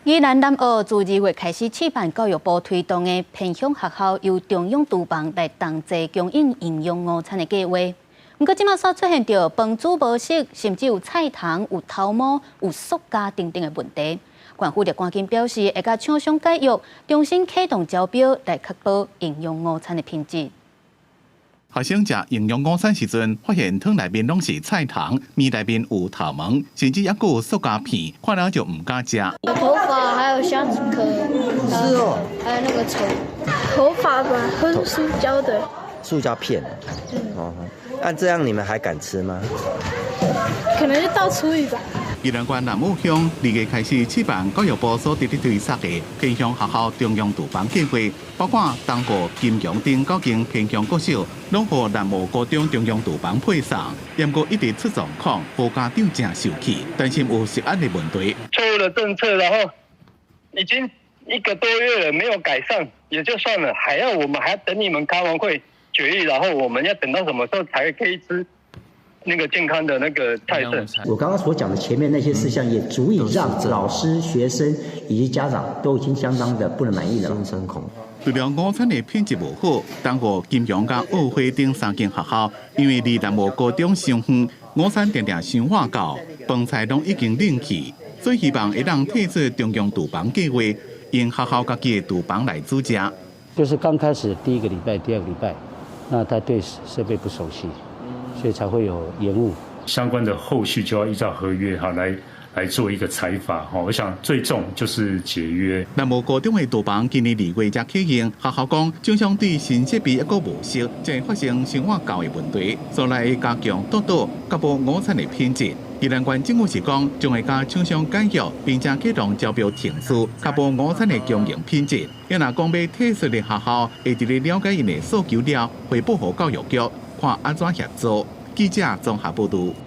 宜蘭南澳自2月開始試辦教育部推動的偏鄉學校由中央廚房來同齊供應營養午餐的計劃。毋過這馬煞出現著飯煮無熟，甚至有菜蟲、有頭毛、有塑膠等等的問題。縣府就趕緊表示，會佮廠商解約，重新啟動招標來確保營養午餐的品質。學生食營養午餐時陣，發現湯內面攏是菜蟲，麵內面有頭毛，甚至猶閣有塑膠片，看了就毋敢食。頭髮還有蝦子殼，是哦，還有那個蟲，頭髮吧，很塑膠的，塑膠片，哦，那這樣你們還敢吃嗎？可能就倒廚餘吧。宜蘭縣南澳鄉2月開始試辦教育部所佇咧推捒的偏鄉學校中央廚房計劃，包括東湖、金陽等九間偏鄉國小，攏予南澳高中中央廚房配送。毋過一直出狀況，予家長誠受氣，擔心有食安的問題。錯誤的政策，然後已經一個多月了，沒有改善，也就算了，還要我們還要等你們開完會決議，然後我們要等到什麼時候才可以吃那個健康的那個菜色？我剛剛所講的前面那些事項，也足以讓老師、學生以及家長都已經相當的不能滿意了。除了午餐的品質無好，東湖、金陽佮澳輝等三間學校，因為離南澳高中傷遠，午餐定定傷晏到，飯菜攏已經冷去，所以希望會當退出中央廚房計劃，用學校家己的廚房來煮食。就是剛開始第一個禮拜、第二個禮拜，那他對設備不熟悉，所以才會有延誤。相關的後續就要依照合約哈來做一個裁罰哈。我想最重就是解約。南澳高中的廚房今年2月才啟用，學校講廠商對新設備猶閣無熟，才會發生傷晏到的問題，所以會加強督導，確保午餐的品質。宜蘭縣政府是講，將會佮廠商解約，並且啟動招標程序，確保午餐的供應品質。若講欲退出的學校，會佇咧了解𪜶的訴求了，回報予教育局，看按怎協助。記者綜合報導。